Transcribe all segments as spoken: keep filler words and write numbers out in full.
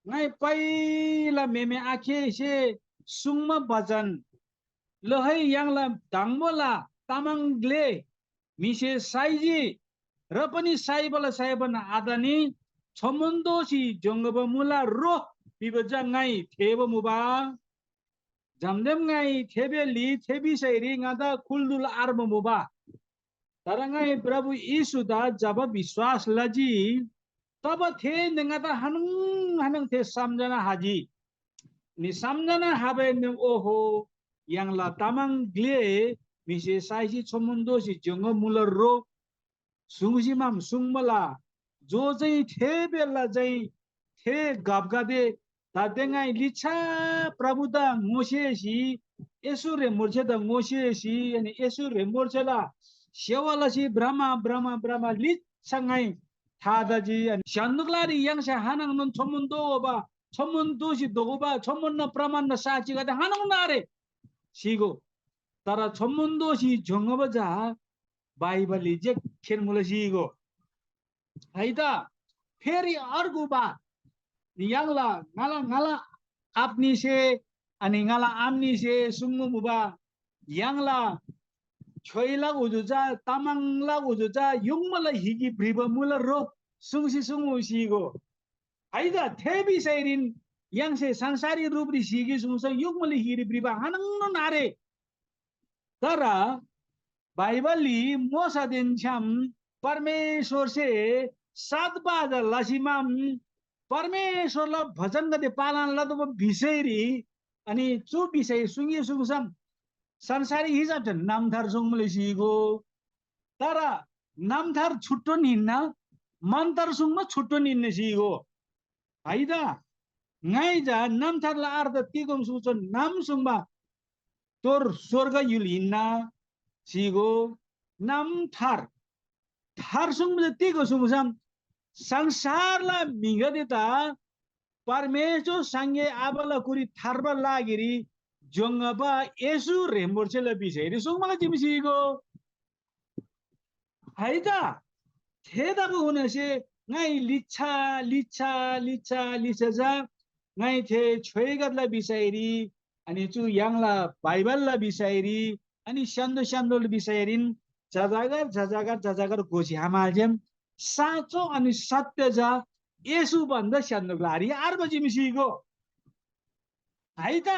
ङाइ पहिला म्‍हेमे आखेसे सुङ्बा बचन लहै य्‍हाङला दङबोला तामाङ ग्‍ले म्‍हिसे साइजी, र पनि साइबाला साइबान आतनी, छोम्‍मोन दोःसी ज्‍योङ्‍बा मुला रो भिबा चा ङाइ थेःबा मुबा। जम्‍देम ङाइ थे बेली थे विषयरी ङादा खुल्‍दुल आर्बा मुबा। तर ङाइ प्रभु येशूदा जब विश्‍वास लजी, तब थेन्‍दे ङादा हानुङ हानुङ थे सम्‍झना हाजी। नि सम्‍झना हाबैन्‍दे ओहो, य्‍हाङला तामाङ ग्‍ले म्‍हिसे साइसी छोम्‍मोन दोःसी ज्‍योङ्‍बा मुला रो सुङ्सी माम सुङ्बला जो चाहिँ थे बेला चाहिँ थे गपगदे दाते ङाइ लिच्‍छा प्रभुदा ङोसेसी येशू ह्रेम्‍बोर्छेदा ङोसेसी अनि येशू ह्रेम्‍बोर्छेला सेवा लसी भ्रमा भ्रमा भ्रमा लिच्‍छा ङाइ था तजी। अनि स्‍य्‍हान्‍दो ग्‍लारी य्‍हाङसे हानङनोन छोम्‍मोन दोगोबा, छोम्‍मोन दोःसी दोगोबा, छोम्‍मोन प्रमाणना साक्षीगदे हानङ नारे स्‍हीगो। तर छोम्‍मोन दोःसी ज्‍योङ्‍बा चा बाइबलरी जे खेर मुला स्‍हीगो। है त? फेरि अर्को बात, य्‍हाङला ङाला ङाला आबानीसे अनि ङाला आमानीसे सुङ्बा मुबा, य्‍हाङला छ्‌योइला उजु चा तामाङला उजु चा युङबाला हिगी भ्रिबा मुला रो सुङ्सी सुङ्बा स्‍हीगो। है त? थे विषयरीन य्‍हाङसे संसारी रूपरी स्‍हीगी सुङ्सम युङबाला हिरी भ्रिबा हानङनोन आरे। तर बाइबलरी मोशादेन छ्‌याम परमेश्‍वरसे सात बाजा लसीमाम परमेश्‍वरला बचनगदे पालन लतोःबा विषयरी, अनि चु विषय सुङ्गी सुङ्सम संसारी हिसाबसे नामथर सुङ्मुले स्‍हीगो। तर नामथर छुट्टोन हिन्‍ना, मन्‍तर सुङ्बा छुट्टोन हिन्‍ना स्‍हीगो। है त? ङाइ चा नामथरला अर्थ तिगोम सुङ्चो नाम सुङ्बा तोर स्‍वर्ग य्‍हुल हिन्‍ना स्‍हीगो। नामथर, थर सुङ्बा चा तिगो सुङ्सम संसारला म्‍हिगदेदा परमेश्‍वर सङगे आबाला कुरी थार्बा लागिरी ज्‍योङ्‍बा येशू ह्रेम्‍बोर्छेला विषयरी सुङ्बाला जिम स्‍हीगो। है त? थेतबासेलमा ङाइ लिच्‍छा, लिच्‍छा, लिच्‍छा, लिच्‍छा चा ङाइ थे छ्‌योइगदला विषयरी, अनि चु य्‍हाङला बाइबलला विषयरी, अनि स्‍य्‍हान्‍दो स्‍य्‍हान्‍दोला विषयरीन जजागर, जजागर, जजागर घोसी आम्‍हालजेम साँचो अनि सत्‍य चा येशू भन्‍दा स्‍य्‍हान्‍दो ग्‍लारी आर्बा जिम स्‍हीगो। है त?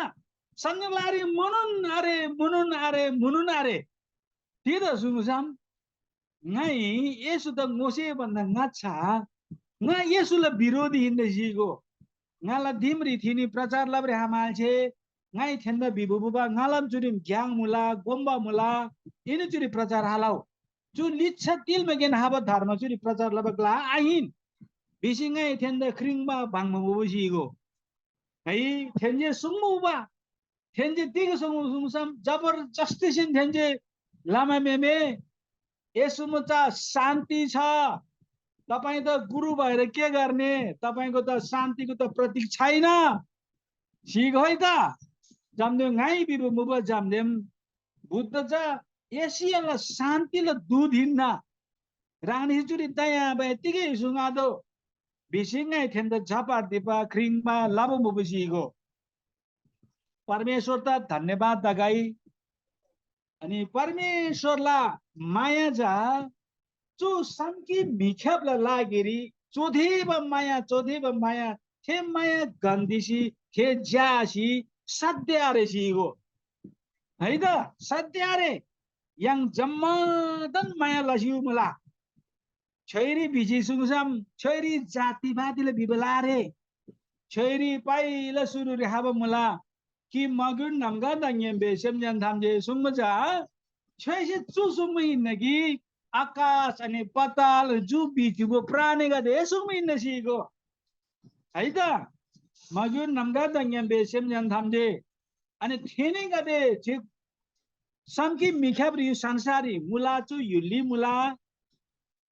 स्‍य्‍हान्‍दो ग्‍लारी मुनोन आरे, मुनोन आरे, मुनोन आरे। तिग्‍दा सुङ्सम ङाइ येशूदा ङोसे भन्‍दा ङाच्‍छा ङा येशूला बिरोधी हिन्‍ना स्‍हीगो। ङाला दिमरी थिनी प्रचार लबारी आम्‍हालसे ङाइ थेन्‍दा भिबा मुबा, ङालाम चुरीम घ्‍याङ मुला, गोम्‍बा मुला, एनी चुरी प्रचार आलउ। चु लिच्‍छा तिल्‍मागेन हबा धर्म चुरी प्रचार लबा ग्‍ला आहिन भिसी ङाइ थेन्‍दा क्रिङ्बा बङ्बा मुबा स्‍हीगो। है, थेन्‍से सुङ्बा मुबा, थेन्‍से तिग सुङ्बा सुङ्सम जबरजस्तीसेन थेन्‍से लमा मेमे, येशूमा चा शान्ति छ, तपाईँ त गुरु भएर के गर्ने, तपाईँको त शान्तिको त प्रतीक छैन। स्‍हीगो है त? जम्‍देम ङाइ भिबा मुबा जम्‍देम बुद्ध चा एशियाला शान्तिला दूत हिन्‍ना। ह्राङनीसे चुरी दयामाया तिगै सुङ्आतोः भिसी ङाइ थेन्‍दा झपार्दिबा क्रिङ्बा लबा मुबा स्‍हीगो। परमेश्‍वरदा धन्‍यवाद तगै। अनि परमेश्‍वरला माया चा चु सम्‍की म्‍हिख्‍याबला लागिरी चोथेबा माया, चोथेबा माया, थे माया गन्‍दीसी, थे ज्‍यासी सत्‍य आरे स्‍हीगो। है त? सत्‍य आरे। य्‍हाङ जम्‍मादान माया लसी मुला। छ्‌योइरी भिसी सुङ्सम छ्‌योइरी जातिपातिला भिबा आरे। छ्‌योइरी पहिला सुरुरी खबा मुला कि मग्‍युर न्‍हम्‍गा दङग्‍याम बे सेमग्‍याम थाम जे सुङ्बा चा छ्‌योइसे चु सुङ्बा हिन्‍ना कि आकाश अनि पाताल जु बिचुबो प्राणीगदे सुङ्बा हिन्‍ना स्‍हीगो। है त? मग्‍युर न्‍हम्‍गा दङग्‍याम बे सेमग्‍याम थाम जे अनि थेनीगदे जे सम्‍की म्‍हिख्‍याबरी संसाररी मुला, चु य्‍हुलरी मुला।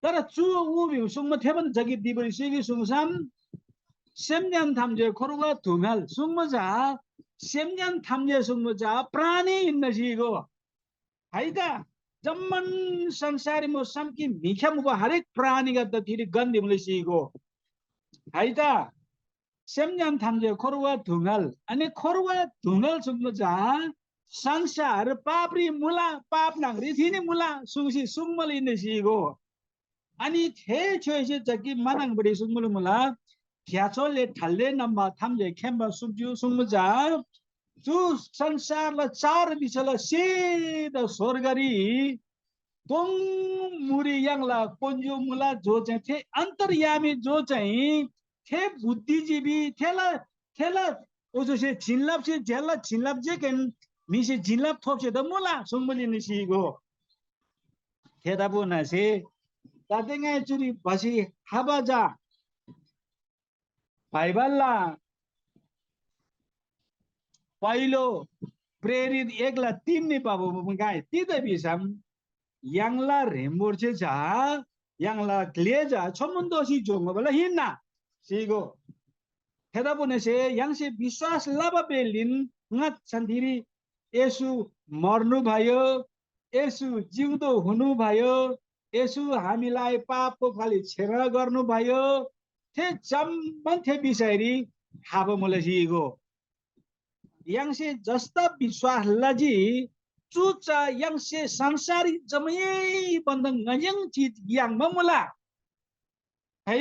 तर चु उ भिउ सुङ्बा थेबान जगित दिबरी सिगी सुङ्सम सेमग्‍याम थाम जे खोर्गो थुङ्‌गल सुङ्बा चा सेमग्‍याम थाम जे सुङ्बा चा प्राणी हिन्‍ना स्‍हीगो। है त? जम्‍मान संसाररी मु सम्‍की म्‍हिख्‍या मुबा हरेक प्राणीगदे तिरी गन्‍दी मुला स्‍हीगो। है त? सेमग्‍याम थान्‍जे खोर्वा धुङ्‌गल। अनि खोर्वा धुङ्‌गल सुङ्बा चा संसार पापरी मुला, पाप न्‍हङरी थिनी मुला सुङ्सी सुङ्मल इन्‍दे सिगो। अनि थे छ्‌योइसे जग्‍गी मानङबडी सुङ्मुल मुला, ग्‍याचोले ठाल्‍ले नम्‍बा थाम्‍जे खेम्‍बा सुब्‍ज्‍यु सुङ्मुजा, चु संसारला चार दिशाला सेदा स्‍वर्गरी दोङ मुरी य्‍हाङला कोन्‍जो मुला जो चाहिँ थे अन्तर्यामी जो चाहिँ थे बुद्धिजीवी थेला थेला ओजोसे झिनलपसे झेलला झिनलप जेकेन म्‍हिसे झिनलप थोप्‍से त मुला सुङ्मुली निसीगो। थेतबासेलमा दाते ङाइ चुरी भसी खबा चा बाइबलला पहिलो प्रेरित एकला तीननी बाबु मुङाइ तिग्‍दा भिसम य्‍हाङला ह्रेम्‍बोर्छे चा य्‍हाङला ग्‍ले चा छोमन दोसी जोङ्‌बा हिन्‍ना। सिगो। थेतबासेलमा य्‍हाङसे विश्‍वास लबा बेलिन ङाच्‍छान धिरी येशू मर्नु भयो, येशू जिउँदो हुनु भयो, येशू हामीलाई पापको खालि क्षमा गर्नु भयो। थे जम्‍मान थे विषयरी थाहा मुला सिगो। य्‍हाङसे जस्‍ता विश्‍वास लजी, चु चा य्‍हाङसे संसाररी जम्‍मै भन्‍दा ङज्‍याङ चिज याङ्बा मुला। है,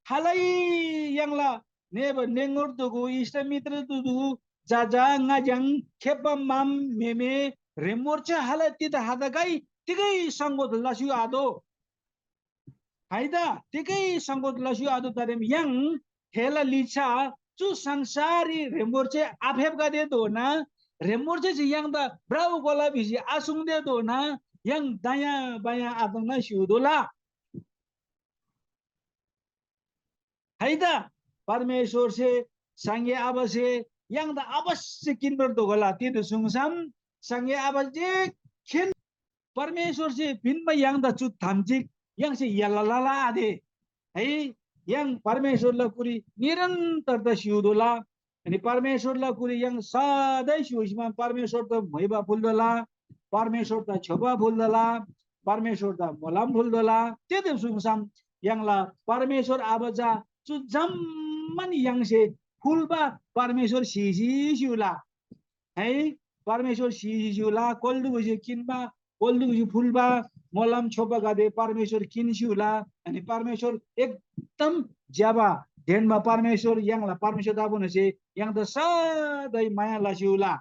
खालै य्‍हाङला नेब नेङोर दुगु, इष्‍टमित्र दुगु, जा जा ङज्‍याङ खेप्‍बा माम म्‍हेमे ह्रेम्‍बोर्छे खालै तित हातगै तिगै संकोच लस्‍यु आदो। है त, तिगै संकोच लस्‍यु आदो, तर य्‍हाङ थेला लिच्‍छा चु संसाररी ह्रेम्‍बोर्छे आफेप्‍गदेधोना ह्रेम्‍बोर्छेसे य्‍हाङदा भ्रउ गोला भिसी आसुङ्तेधोना य्‍हाङ दायाँ बायाँ आताङ्ना स्‍य्‍हूतोःला। है त, परमेश्‍वरसे, सङगे आबासे य्‍हाङदा अवश्य किन्‍बार तोःला। तिग्‍दा सुङसम सङगे आबा जे खेन परमेश्‍वरसे पिन्‍बा य्‍हाङदा चु थाम्‍चिक य्‍हाङसे यल्‍ला लला आदे है। य्‍हाङ परमेश्‍वरला कुरी निरन्‍तरता स्‍य्‍हूतोःला। अनि परमेश्‍वरला कुरी य्‍हाङ सधैँ स्‍य्‍हूसीमा परमेश्‍वरदा म्‍होइबा फुल्‍तोःला, परमेश्‍वरदा छ्‌योबा फुल्‍तोःला, परमेश्‍वरदा मोलम फुल्‍तोःला। तिग्‍दा सुङसम य्‍हाङला परमेश्‍वर आबा चा चु जम्‍मान य्‍हाङसे फुल्‍बा परमेश्‍वर स्‍हीसी स्‍य्‍हूला। है, परमेश्‍वर स्‍हीसी स्‍य्‍हूला, कोल्‍दुगुसे किन्‍बा, कोल्‍दुगुसे फुल्‍बा, मोलम छ्‌योबागदे परमेश्‍वर किन्‍सी स्‍य्‍हूला। अनि परमेश्‍वर एकदम ज्‍यबा ढेन्‍बा परमेश्‍वर, य्‍हाङला परमेश्‍वर तबासे य्‍हाङदा सधैँ माया लसी स्‍य्‍हूला।